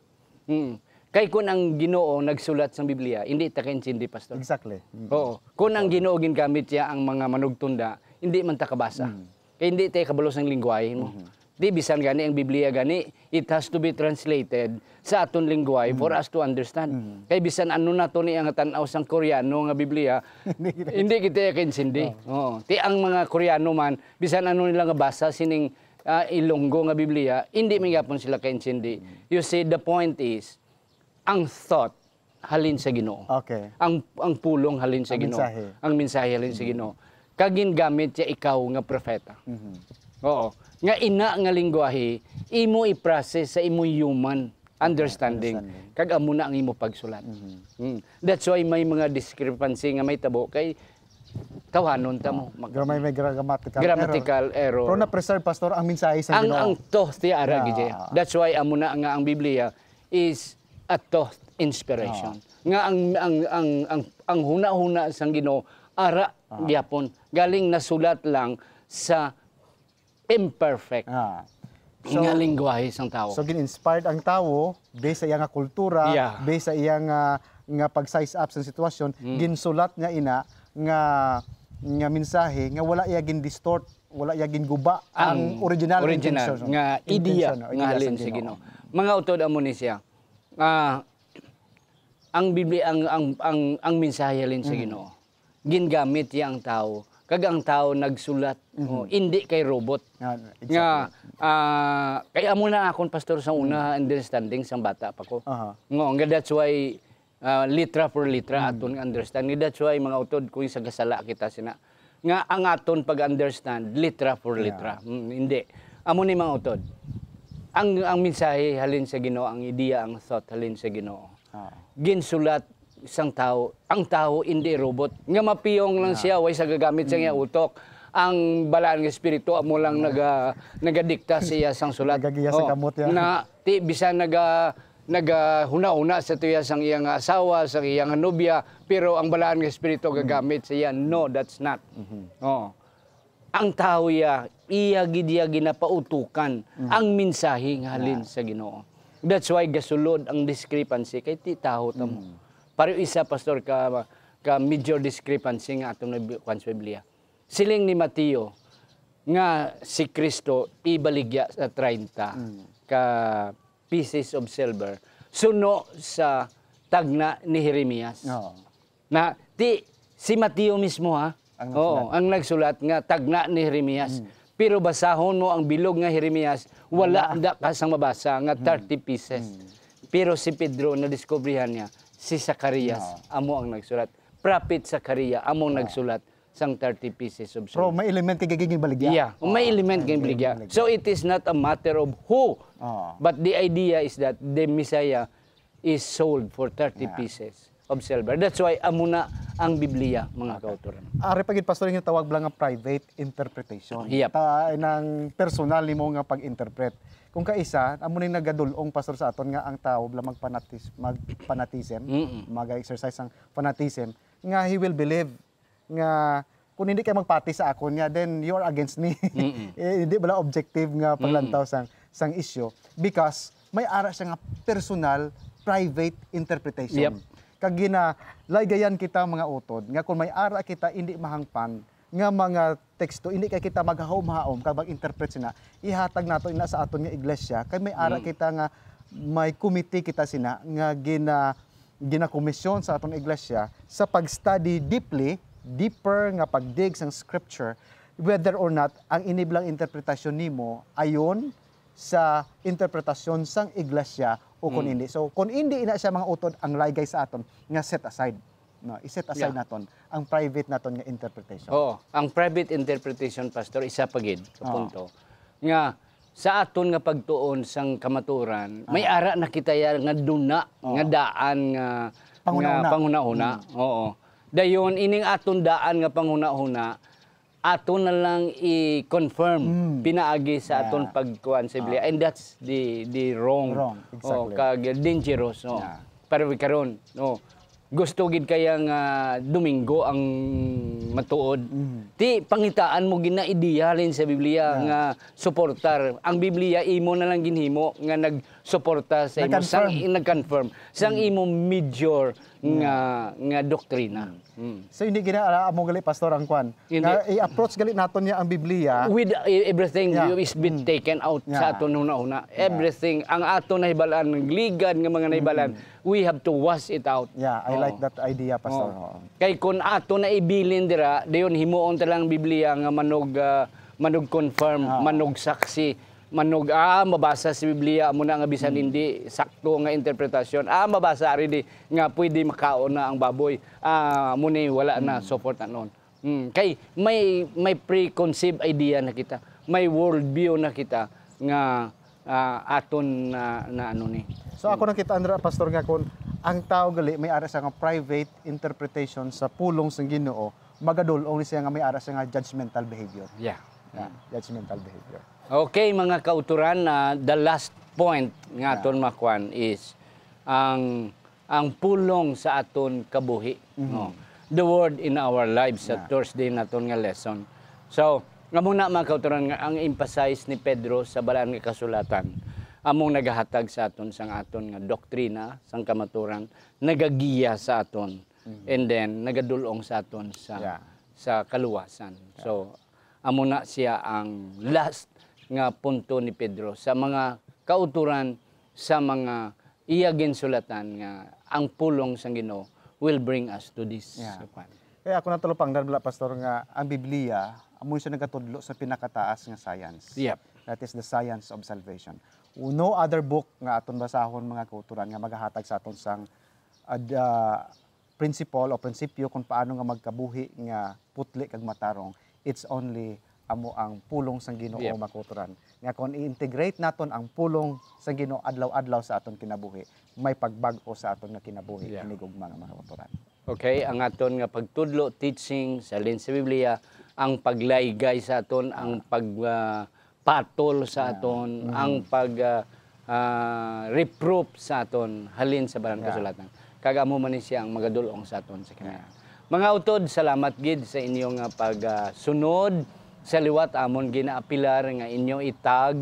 Mm. Kay kun ang Ginoo nagsulat sang Biblia, hindi ta kaintindi, Pastor. Exactly. Mm. Oo. Kun ang Oo. Ginoo gingamit niya ang mga manugtunda, hindi man ta kabasa. Mm. Kay hindi tayo kabalo sang lingwahe mo. Mhm. Di bisan gani ang Biblia gani, it has to be translated sa aton lingwahe for Mm. us to understand. Mm. Kay bisan ano nato ni ang tan-aw sang Koreano nga Biblia, Hindi kita hindi kita kaintindi. Oo. Oo. Ti ang mga Koreano man, bisan ano nila nga basa sining, ah, Ilonggo nga Biblia, hindi man gyapon sila kaintindi. Mm. You see, the point is, ang thought halin sa Ginoo. Okay. Ang, ang pulong halin sa Ang Ginoo. mensahe. Ang mensahe halin sa Mm. Ginoo. Kag gingamit siya ikaw nga propeta. Mhm. Oo. Nga ina nga lingwahe, imo i-process sa imo human understanding. Understanding. Kag amo na ang imo pagsulat. Mhm. Mm. That's why may mga discrepancy nga may tabo kay tawhanon ta mo. Mag- Gra-, may, may gra-, grammatical Grammatical error. error. Pero na-preserve, Pastor, ang mensahe sa Ang, Ginoo. ang thought ti ara Yeah. gid siya. That's why amo na nga ang Biblia is a thought inspiration. Ah. Nga ang, ang, ang, ang, ang hunahuna sang Ginoo ara Ah. gyapon. Galing nasulat lang sa imperfect Ah. So, nga lingwahe sang tawo. So, gin-inspired ang tawo based sa iya nga kultura, Yeah. based sa iya nga, nga pag-size up sa sitwasyon, Mm. ginsulat niya ina nga, nga mensahe nga wala iya gin-distort, wala iya ginguba ang Ang original original intention, nga ideya intention, nga ideya halin sa sa Ginoo. Ginoo. Mga utod, amo ni siya. Ah, ang Biblia, ang, ang, ang, ang mensahe halin sa Mm. Ginoo, gingamit niya ang tawo, kag ang tawo nagsulat, Mhm. oh, hindi kay robot. Ah, Nga, exactly. ah, kay amo na akon, Pastor, sa una, Mm. understanding sang bata pa ko. Aha. Nga, nga that's why, ah, litra for litra Mm. aton nga understand. Nga that's why, mga utod, kung sa gasala kita sina, nga ang aton pag-understand, litra for Yeah. litra. Mm, hindi. Amo ni, mga utod. Ang, ang mensahe halin sa Ginoo, ang ideya, ang thought halin sa Ginoo. ginsulat sang tawo. Ang tawo hindi robot nga mapiyong lang siya, way sa gagamit sa iya utok. Ang balaan nga espiritu amo lang naga, nagadikta sa iya sang sulat. Nagagiya sa Oh, kamot, ya. Na ti bisan naga nagahuna-huna sa tuya sang iya nga asawa, sang iya nga nobya, pero ang balaan nga espiritu gagamit sa iya. No, that's not. Oh. Ang tawo iya, iya gid iya ginapautukan ang mensahe nga halin sa Ginoo. That's why gasulod ang discrepancy kay ti tawo ta mo. Pareho isa, Pastor, ka, ka major discrepancy nga atong nabi-, kuwan sa Biblia. Siling ni Mateo nga si Kristo ibaligya sa treinta ka pieces of silver suno sa tagna ni Jeremias. Oo. Na, ti, si Mateo mismo, ha? Ang Oo, nagsulat. Ang nagsulat nga tagna ni Jeremias. Mm. Pero basahon mo ang bilog nga Jeremias, wala Wala. da ka sang mabasa nga Mm. thirty pieces. Mm. Pero si Pedro, nadiskubrihan niya, si Zacarias, Oo. amo ang nagsulat. Prophet Zacarias, amo ang Oo. nagsulat sang thirty pieces of Pero silver. may element kay giging baligya. Yeah, may Oo, element may kay giging baligya. baligya. So it is not a matter of who, Oo. but the idea is that the Messiah is sold for thirty Yeah. pieces of silver. That's why amo na ang Biblia, mga Okay. kautoran. Ari pa gid, Pastor, yung tawag lang nga private interpretation. Yep. Ta, nang personal nimo nga pag-interpret. Kung kaisa, amo ni nagadulong, Pastor, sa aton nga ang tawo bala magpanatis-, magfanatism, Mm-mm. mag-exercise sang fanatism, nga he will believe nga kung hindi kayo magpati sa akon niya, then you are against me. Mm-mm. Eh, hindi bala objective nga paglantaw Mm. sang, sang issue because may ara siya nga personal, private interpretation. Yep. Kag ginalaygayan kita, mga utod, nga kung may ara kita hindi mahangpan nga mga teksto, hindi kay kita maghaom-haom kag mag-interpret sina, ihatag nato ina sa aton nga iglesia, kay may ara Mm. kita nga may committee kita sina nga gina-, ginakomisyon sa aton iglesia sa pag-study deeply, deeper nga pagdig sang scripture, whether or not ang ini blang interpretasyon nimo ayon sa interpretasyon sang iglesia o kung Mm. hindi. So, kung hindi ina siya, mga utod, ang laygay sa aton nga set aside. No, i-set aside Yeah. naton ang private naton nga interpretation. Oo, ang private interpretation, Pastor, isa pa gid ka Oo. punto nga sa aton nga pagtuon sang kamaturan, may Ah. ara na kita ya nga duna, Oo. nga daan nga, Panghunahuna. nga panghunahuna. Mm. Oo. Dayon, ining aton daan nga panghunahuna, aton na lang i-confirm Mm. pinaagi sa Yeah. aton pagkuan sa Biblia. Ah. And that's the, the wrong. Wrong, Oh, exactly. kag dangerous, no? Yeah. Pero karon, no, gusto gid kaya nga Domingo ang matuod. Mm. Ti, pangitaan mo gid na ideya halin sa Biblia Yeah. nga suportar. Ang Biblia imo na lang ginhimo nga nagsuporta sa imo. Nag-confirm. Sang, nag-confirm. Sang Mm. imo major Yeah. nga, nga doktrina. Mm. Mm. So, hindi gina-, ala, amo gali, Pastor, ang kwan. Hindi. Nga, i-approach gali naton niya ang Biblia. With, uh, everything Yeah. is been Mm. taken out Yeah. sa aton huna-huna. Yeah. Everything, ang aton nahibalaan, nagligad nga mga nahibalaan, Mm. we have to wash it out. Yeah, I Oo. like that idea, Pastor. Oo. Oo. Kay kung ato na ibilin dira, dayon himuon ta lang Biblia nga manog, ah, manog confirm, Oo. manog saksi, manog, ah, mabasa sa Biblia, amo na nga bisan Mm. hindi sakto nga interpretasyon. Ah, mabasa ari di nga pwede makaon na ang baboy. Ah, amo ni wala na, Mm. so forth and on. Mm, kay may, may preconceived idea na kita, may worldview na kita nga, ah, aton na, na ano ni. So, ako nakita, Andra, Pastor, nga kung ang tao gali may ara sa nga private interpretation sa pulong sang Ginoo, magadul-ong ni siya nga may ara sa nga judgmental behavior. Yeah. Yeah, Mm. judgmental behavior. Okay, mga kauturan, ah, the last point nga Yeah. aton makuan is ang ang pulong sa aton kabuhi, Mhm. no? The word in our lives sa Yeah. Thursday naton nga lesson. So, nga muna, mga kauturan, nga ang emphasize ni Pedro sa Balaan nga Kasulatan, among nagahatag sa aton sang aton nga doktrina, sang kamaturan, nagagiya sa aton, Mhm. and then nagadul-ong sa aton sa, Yeah. sa kaluwasan. Yeah. So, amo na siya ang last nga punto ni Pedro sa mga kauturan, sa mga iya ginsulatan nga ang pulong sang Ginoo will bring us to this Yeah. kwan. Kaya ako natulupangdan bala, Pastor, nga ang Biblia, amo siya nagatudlo sa pinakataas nga science. Yep. That is the science of salvation. No other book nga aton basahon, mga kauturan, nga magahatag sa aton sang ad-, ah, principle o prinsipyo kung paano nga magkabuhi nga putli kag matarong. It's only amo ang pulong sang Ginoo, Yep. mga kautoran. Nga kung i-integrate naton ang pulong sang Ginoo adlaw-adlaw sa aton kinabuhi, may pagbag-o sa aton nga kinabuhi Yeah. inig ugma, mga kautoran. Okay, ang aton nga pagtudlo, teaching sa halin sa Biblia, ang paglaygay sa aton, ang pag ah, patol sa aton, ang pag ah, ah, reproof sa aton halin sa Balang Yeah. Kasulatan. Kag amo man ni siya ang magadul-ong sa aton sa kamay. Mga utod, salamat gid sa inyong ah, pag ah, sunod sa liwat amon ginaapilar nga inyo itag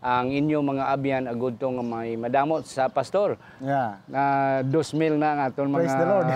ang inyong mga abyan agud to nga may madamo sa pastor. Yeah. Ah, dos mil na ang aton Praise mga the Lord.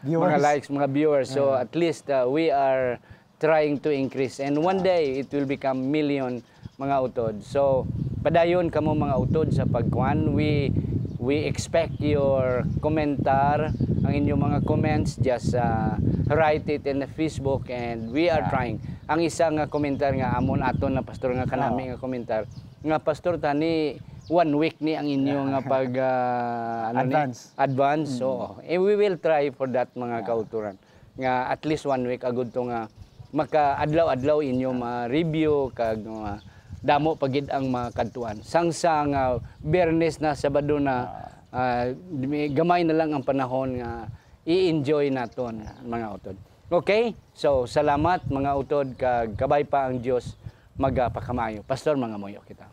Viewers. mga likes, mga viewers. So at least uh, we are trying to increase, and one day it will become million, mga utod. So padayon kamo, mga utod, sa pagkuan. We we expect your komentar, ang inyong mga comments. Just uh, write it in the Facebook, and we are Yeah. trying. Ang isa nga komentar nga amon aton na pastor nga kanami Oo. nga komentar nga, "Pastor, tani one week ni ang inyo nga pag ah, ano ni? Advance. Advance." So eh, we will try for that, mga kauturan, nga at least one week agud to nga maka adlaw-adlaw inyo ma-review kag uh, damo pa gid ang makadtuan. Sang sa nga Biyernes na, Sabado na, ah, may- gamay na lang ang panahon nga i-enjoy naton, mga utod. Okay? So salamat, mga utod, kag kabay pa ang Dios magapakamayo. Pastor, mangamuyo kita.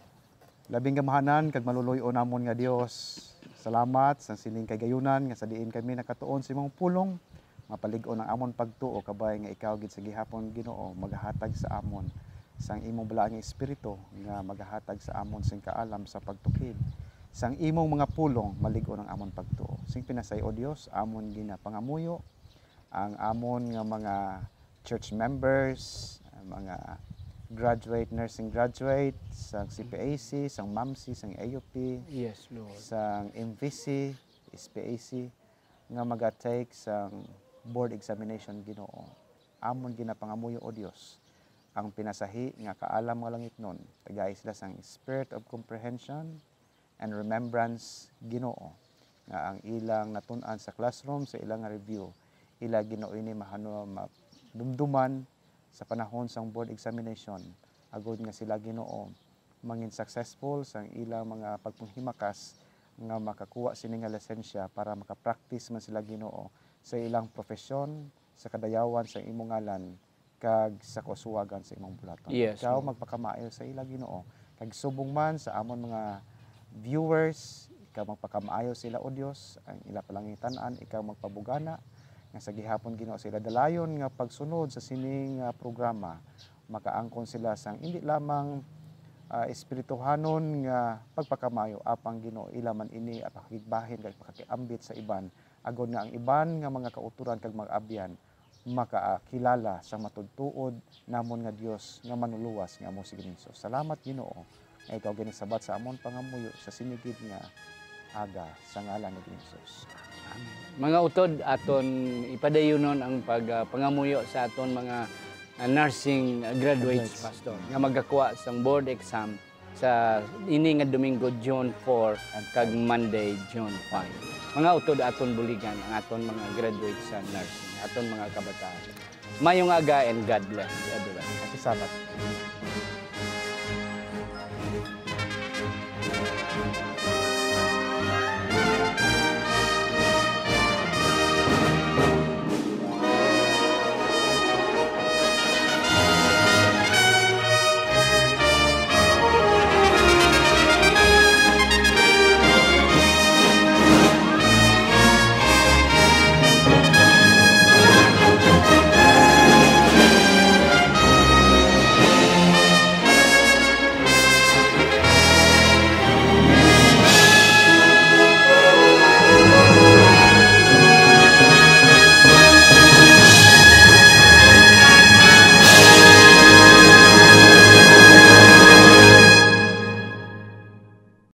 Labing gamhanan kag maluluy-on namon nga Dios, salamat sa sining kahigayonan nga sa diin kami nakatuon sa imong pulong. Mapalig-on ang amon pagtuo, kabay nga ikaw gid sa gihapon, Ginoo, magahatag sa amon sang imong balaang nga Espiritu, nga magahatag sa amon sing kaalam sa pagtuki sang imong mga pulong. Malig-on ang amon pagtuo. Sing pinasay, O Dios, amon ginapangamuyo ang amon nga mga church members, mga graduate, nursing graduate, sang C P A C, sang MAMC, sang A U P, Yes, Lord. sang M V C, S P A C, nga magatake sang board examination, Ginoo. Amon ginapangamuyo, O Dios, ang pinasahi nga kaalam nga langitnon, tagai sila sang spirit of comprehension and remembrance, Ginoo, nga ang ilang natun-an sa classroom, sa ilang nga review, ila, Ginoo, ini mahano madumduman sa panahon sang board examination, agod nga sila, Ginoo, mangin successful sang ilang mga pagpanghimakas nga makakuha sini nga lisensya para maka-practice man sila, Ginoo, sa ilang profesyon, sa kadayawan sa imong ngalan, kag sa kausuwagan sa imong bulaton. Yes, Ikaw Lord. Magpakamaayo sa ila, Ginoo, kag subong man sa amon mga viewers, ikaw magpakamaayo sa ila, O Dios, ang ila palangitan-an, ikaw magpabugana nga sa gihapon, Ginoo, sa ila dalayon nga pagsunod sa sining, ah, programa, makaangkon sila sang indi lamang, ah, espirituhanon nga pagpakamaayo, apang, Ginoo, ila man ini pakigbahin kag pakakiambit sa iban, agod nga ang iban nga mga kauturan kag mga abyan makakilala sa matuod-tuod namon nga Dios nga Manluluwas nga amo si Ginoong Hesus. Salamat, Ginoo, nga ikaw ginasabat sa amon pangamuyo sa sini gid nga aga, sa ngalan ni Ginoong Hesus. Mga utod, aton ipadayunon ang pag ah, pangamuyo sa aton mga ah, nursing graduates, Graduates. Pastor, nga magakuha sang board exam sa ini nga Domingo, June four, kag Monday, June five. Mga utod, aton buligan ang aton mga graduates sa nursing, aton mga kabataan. Mayong aga and God bless everyone. Salamat.